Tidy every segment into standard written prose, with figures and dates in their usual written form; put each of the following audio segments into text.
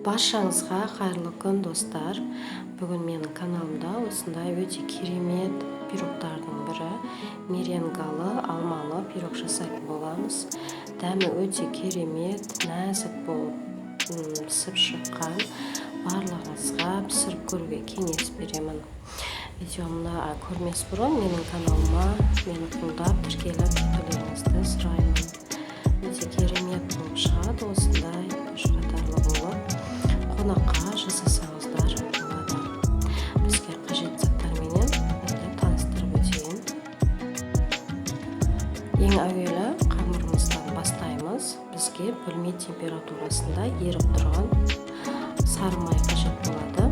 Баршаңызға қайырлы күн, достар. Бүгін менің каналымда осындай өте керемет пирогтардың бірі меренгалы алмалы пирог жасайтын боламыз. Дәмі өте керемет, нәзік болып пісіп шыққан. Барлығыңызға пісіріп көруге кеңес беремін. Видеомды көрмес бұрын менің каналыма мені қолдап тіркеліп кетулеріңізді сұраймын. Өте керемет болып шығады, осындай үш қатарлы болып қонаққа жасасаңыздар болады. Бізге қажет заттарменен енді таныстырып өтейін. Ең әуелі қамырымыздан бастаймыз. Бізге бөлме температурасында еріп тұрған сары май қажет болады.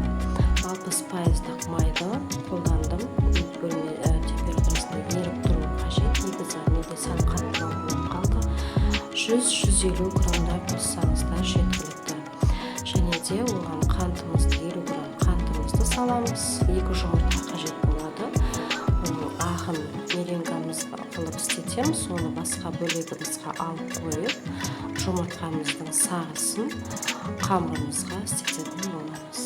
60%-дық майды қолдандым. Бөлме температурасында еріп тұруы қажет. Негізі менде сәл қаттылау болып қалды. 100-150 граммдай қоссаңыздар жеткілікті. Және де оған қантымызды 50 грамм қантымызды саламыз. 2 жұмыртқа қажет болады. Оның ағын меренгамыз қылып істетеміз. Оны басқа бөлегімізге алып қойып, жұмыртқамыздың сарысын қамырымызға істететін боламыз.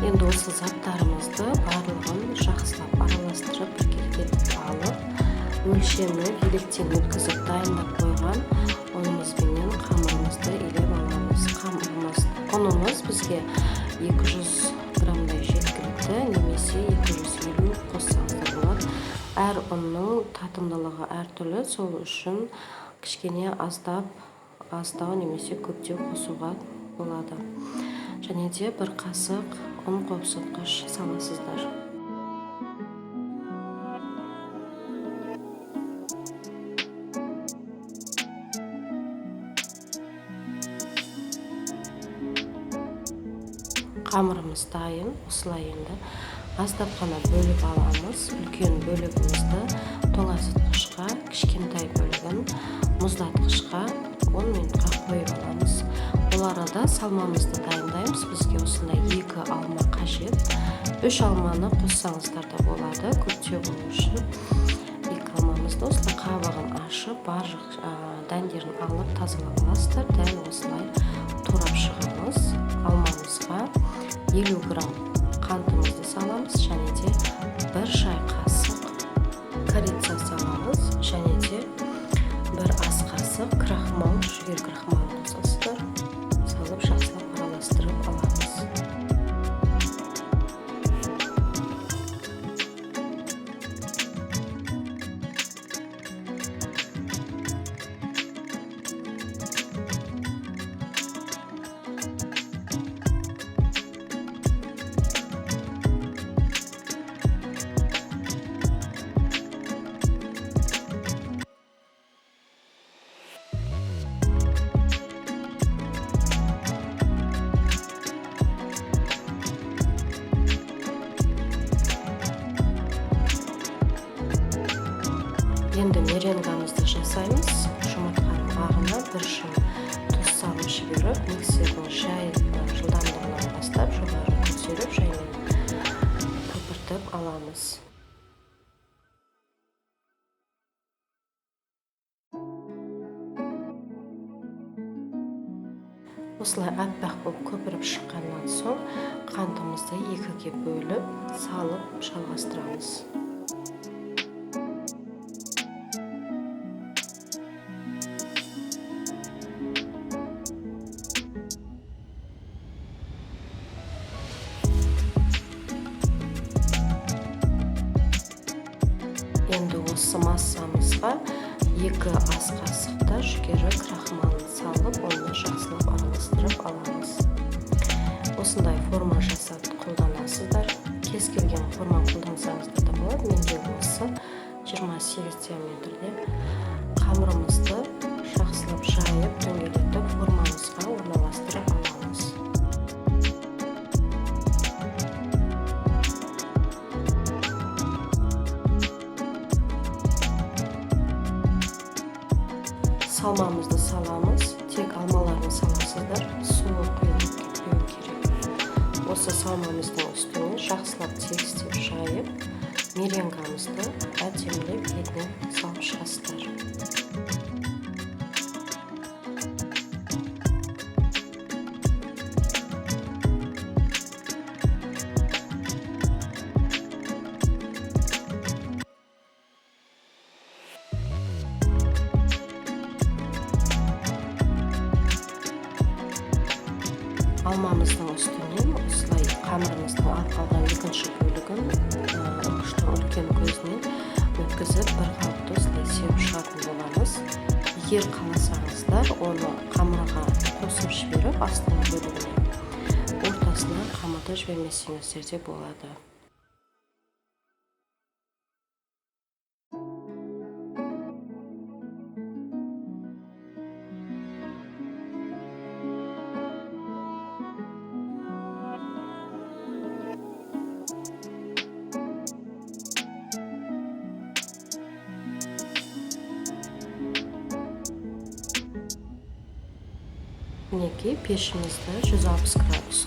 Енді осы заттарымызды барлығын жақсылап араластырып біркелкі алып, өлшемі електен өткізіп дайындап қойған ұнымызбенен қамырымызды илеп аламыз. Ұнымыз бізге 200 граммдай жеткілікті, немесе 250 қоссаңыздар болады. Әр ұнның татымдылығы әртүрлі, сол үшін кішкене аздау немесе көптеу қосуға болады. Және де бір қасық ұн қопсытқыш саласыздар. Қамырымыз дайын. Осылай енді аздап қана бөліп аламыз. Үлкен бөлігімізді тоңазытқышқа, кішкентай бөлігін мұздатқышқа 10 минутқа қойып аламыз. Бұл арада салмамызды дайындаймыз. Бізге осындай 2 алма қажет. 3 алманы қоссаңыздар да болады, көптеу болу үшін. 2 алмамызды осылай қабығын ашып, барлық дәндерін алып тазалап аласыздар. Дәл осылай турап шығамыз. Алмамызға 50 грамм қантымызды саламыз және де 1 шай қасық корица саламыз және де 1 ас қасық крахмал, жүгері крахмалын қосасыздар. Салып жақсылап араластырып аламыз. Енді меренгамызды жасаймыз. Жұмыртқаның ағына бір шым тұз салып жіберіп, миксердің жай жылдамдығынан бастап жоғары көтеріп, жаймен көпіртіп аламыз. Осылай аппақ болып көпіріп шыққаннан соң қантымызды екіге бөліп салып жалғастырамыз. Енді осы массамызға 2 ас қасықта жүгері крахмалын салып, оны жақсылап араластырып аламыз. Осындай форма жасап қолданасыздар. Кез келген форма қолдансаңыздар да болады. Менде осы 28 диаметрде қамырымызды жақсылап жайып, дөңгелетіп формамызға орналастырып аламыз. Салмамызды саламыз, тек алмаларын саласыздар, суы құйылып кетпеуі керек. Осы салмамыздың үстіне жақсылап тегістеп жайып, меренгамызды әдемілеп бетіне салып шығасыздар. Алмамыздың үстінен осылай қамырымыздың алып қалған екінші бөлігін үргіштің үлкен көзінен өткізіп, бір қалыпты осылай сеуіп шығатын боламыз. Егер қаласаңыздар, оны қамырға қосып жіберіп, астыңғы бөлігіне, ортасына қамырды жібермесеңіздер де болады. Мінекей, пешімізді 160 градус